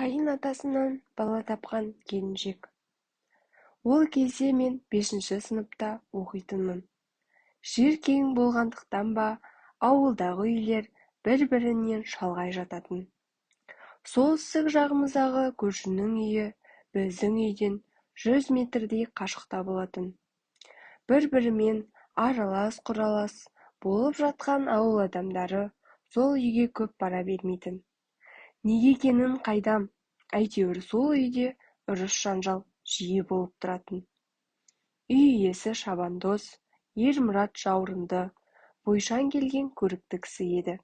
Қайын атасынан бала тапқан келіншек. Ол кезде мен 5-ші сыныпта оқитынмын. Жер кең болғандықтан ба, ауылдағы үйлер бір-бірінен шалғай жататын. Солтүстік жағымыздағы көршінің үйі біздің үйден 100 метрдей қашықта болатын. Бір-бірімен аралас-құралас болып жатқан ауыл адамдары сол үйге көп бара бермейтін. Неге екенін қайдам, әйтеуір сол үйде ұрыс-жанжал жиі болып тұратын. Үй иесі шабандоз Ермұрат жауырынды, бойшаң келген көрікті кісі еді.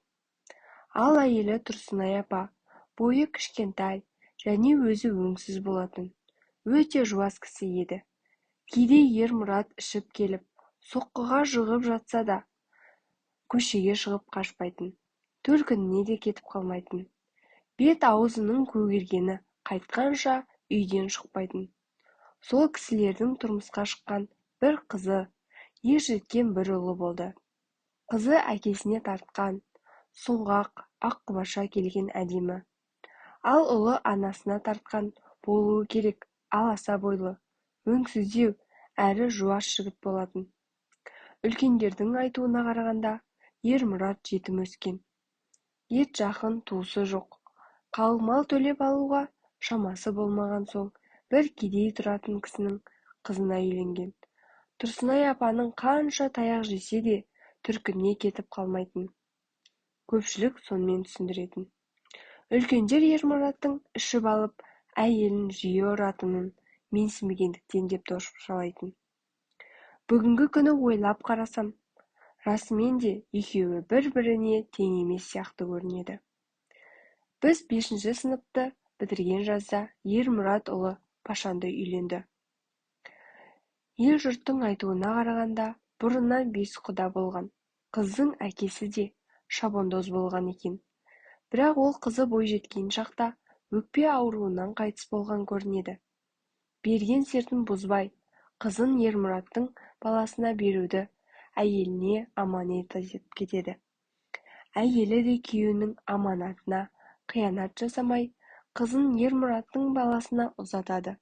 Ал әйелі Тұрсынай апа бойы кішкентай және өзі өңсіз болатын, өте жуас кісі еді. Кейде Ермұрат ішіп келіп, соққыға жығып жатса да, көшеге шығып қашпайтын, төркініне де кетіп қалмайтын. Бет аузының көгергені қайтқанша үйден шықпайтын. Сол кісілердің тұрмысқа шыққан бір қызы, ер жеткен бір ұлы болды. Қызы әкесіне тартқан, сұңғақ, аққұбаша келген әдемі. Ал ұлы анасына тартқан болуы керек, аласа бойлы, өңсіздеу, әрі жуас жігіт болатын. Үлкендердің айтуына қарағанда, Ермұрат жетім өскен. Ет жақын туысы жоқ. Қалың төлеп алуға шамасы болмаған соң бір кедей тұратын кісінің қызына үйленген. Тұрсынай апаның қанша таяқ жесе де төркініне кетіп қалмайтын. Көпшілік сонымен түсіндіретін. Үлкендер Ермұраттың ішіп алып, әйелін жиі ұратынын менсінбегендіктен деп топшылайтын. Бүгінгі күні ойлап қарасам, расымен де екеуі бір-біріне тең емес сияқты көрінеді. Біз 5-ші сыныпты бітірген жазда Ермұрат ұлы Пашанды үйленді. Ел-жұрттың айтуына қарағанда, бұрыннан 5 құда болған. Қыздың әкесі де шабандоз болған екен. Бірақ ол қызы бойжеткен шақта өкпе ауруынан қайтыс болған көрінеді. Берген сертін бұзбай, қызын Ермұраттың баласына беруді әйеліне аманат етіп кетеді. Әйелі де күйеуінің аманатына қиянат жасамай, қызын Ермұраттың баласына ұзатады.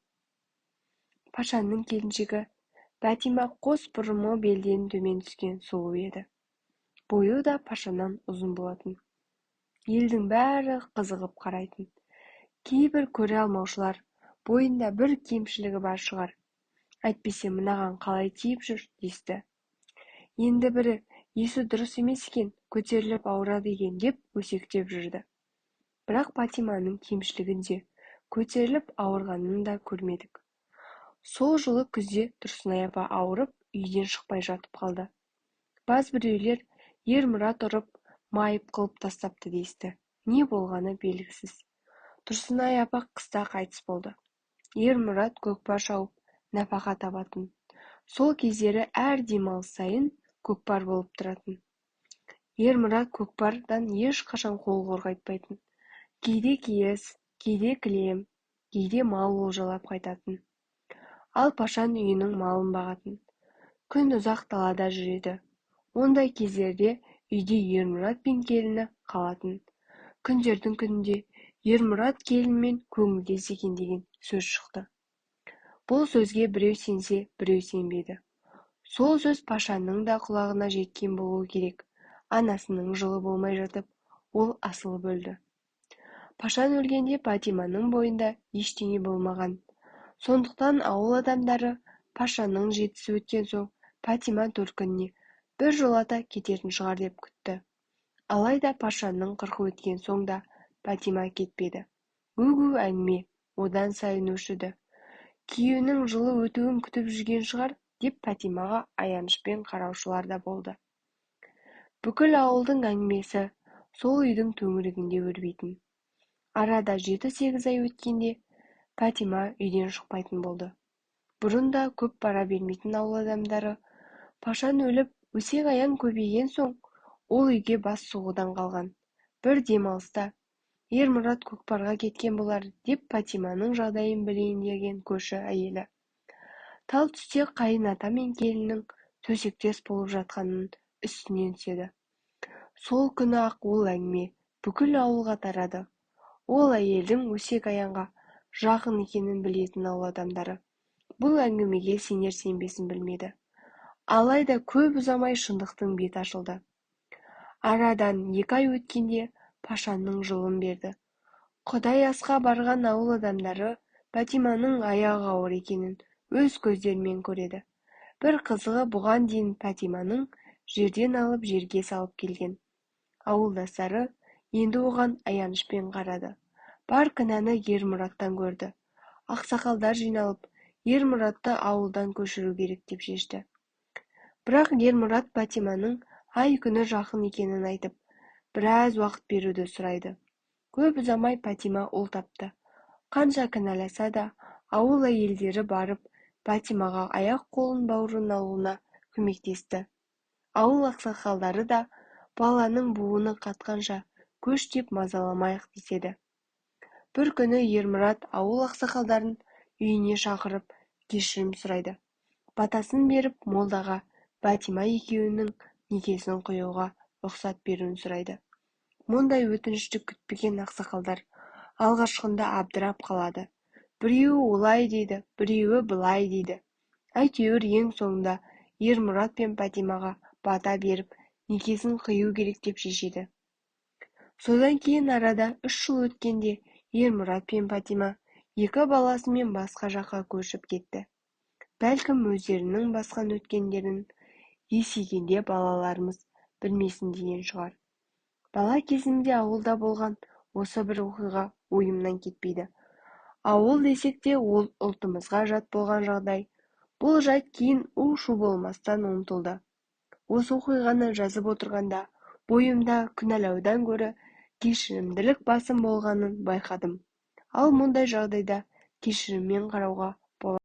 Пашаның келіншегі Бәтима қос бұрымы белден төмен түскен сұлу еді. Бойы да Пашаннан ұзын болатын. Елдің бәрі қызығып қарайтын. Кейбір көре алмаушылар, бойында бір кемшілігі бар шығар, әйтпесе мынаған қалай тиіп жүр десті. Енді бірі, есі дұрыс емес екен, көтеріліп ауырады екен деп өсектеп жүрді. Бірақ Патиманың кемшілігін де, көтеріліп ауырғанын да көрмедік. Сол жылы күзде Тұрсынай апа ауырып, үйден шықпай жатып қалды. Баз біреулер Ермұрат ұрып, майып қылып тастапты десті. Не болғаны белгісіз. Тұрсынай апа қыста қайтыс болды. Ермұрат көкпар шауып, нәпақа табатын. Сол кездері әр демалыс сайын көкпар болып тұратын. Ермұрат көкпардан ешқашан қол қайтпайтын. Кейде киіз, кейде кілем, кейде мал олжалап қайтатын. Ал Пашан үйінің малын бағатын. Күн ұзақ далада жүреді. Ондай кездерде үйде Ермұрат пен келіні қалатын. Күндердің күнінде Ермұрат келінімен көңілдес екен деген сөз шықты. Бұл сөзге біреу сенсе, біреу сенбеді. Сол сөз Пашанның да құлағына жеткен болуы керек. Анасының жылы болмай жатып, ол асылып өлді. Пашан өлгенде Патиманың бойында ештеңе болмаған. Сондықтан ауыл адамдары Пашанның жетісі өткен соң Патима төркініне бір жолата кететін шығар деп күтті. Алайда Пашанның 40 өткен соң да Патима кетпеді. Гу-гу әңгіме одан сайын өршіді. Күйеуінің жылы өтуін күтіп жүрген шығар деп Патимаға аянышпен қараушылар да болды. Бүкіл ауылдың әңгімесі сол үйдің төңірегінде өрбитін. Арада 7-8 ай өткенде Патима үйден шықпайтын болды. Бұрын да көп бара бермейтін ауыл адамдары Пашан өліп, өсек-аяң көбейген соң ол үйге бас сұғудан қалған. Бір демалыста Ермұрат көкпарға кеткен болар деп Патиманың жағдайын білейін деген көрші әйелі. Тал түсте қайын ата мен келіннің төсектес болып жатқанын үстінен түседі. Сол күні-ақ ол әңгіме бүкіл ауылға тарады. Ол әйелдің өсек-аяңға жақын екенін білетін ауыл адамдары бұл әңгімеге сенер-сенбесін білмеді. Алайда көп ұзамай шындықтың беті ашылды. Арадан 2 ай өткенде пашаның жылын берді. Құдай асқа барған ауыл адамдары Бәтиманың аяғы ауыр екенін өз көздерімен көреді. Бір қызығы, бұған дейін Бәтиманың жерден алып жерге салып келген ауылдастары енді оған аянышпен қарады. Бар кінәні Ермұраттан көрді. Ақсақалдар жиналып, Ермұратты ауылдан көшіру керек деп шешті. Бірақ Ермұрат Бәтиманың ай-күні жақын екенін айтып, біраз уақыт беруді сұрайды. Көп ұзамай Бәтима ұл тапты. Қанша кінәласа да, ауыл әйелдері барып, Бәтимаға аяқ-қолын бауырына алуына көмектесті. Ауыл ақсақалдары да баланың буыны қатқанша көш деп мазаламайық деседі. Бір күні Ермұрат ауыл ақсақалдарын үйіне шақырып, кешірім сұрайды. Батасын беріп, молдаға Бәтима екеуінің некесін қиюға рұқсат беруін сұрайды. Мұндай өтінішті күтпеген ақсақалдар алғашқында абдырап қалады. Біреуі олай дейді, біреуі былай дейді. Әйтеуір ең соңында Ермұрат пен Бәтимаға бата беріп, некесін қию керек деп шешеді. Содан кейін арада 3 жыл өткенде Ермұрат пен Бәтима 2 баласымен басқа жаққа көшіп кетті. Бәлкім өздерінің басқан өткендерін есейгенде балаларымыз білмесін деген шығар. Бала кезімде ауылда болған осы бір оқиға ойымнан кетпейді. Ауыл десек те ол ұлтымызға жат болған жағдай. Бұл жайт кейін у-шу болмастан ұмытылды. Осы оқиғаны жазып отырғанда бойымда күнәлаудан гөрі кешірімділік басым болғанын байқадым. Ал мұндай жағдайда кешіріммен қарауға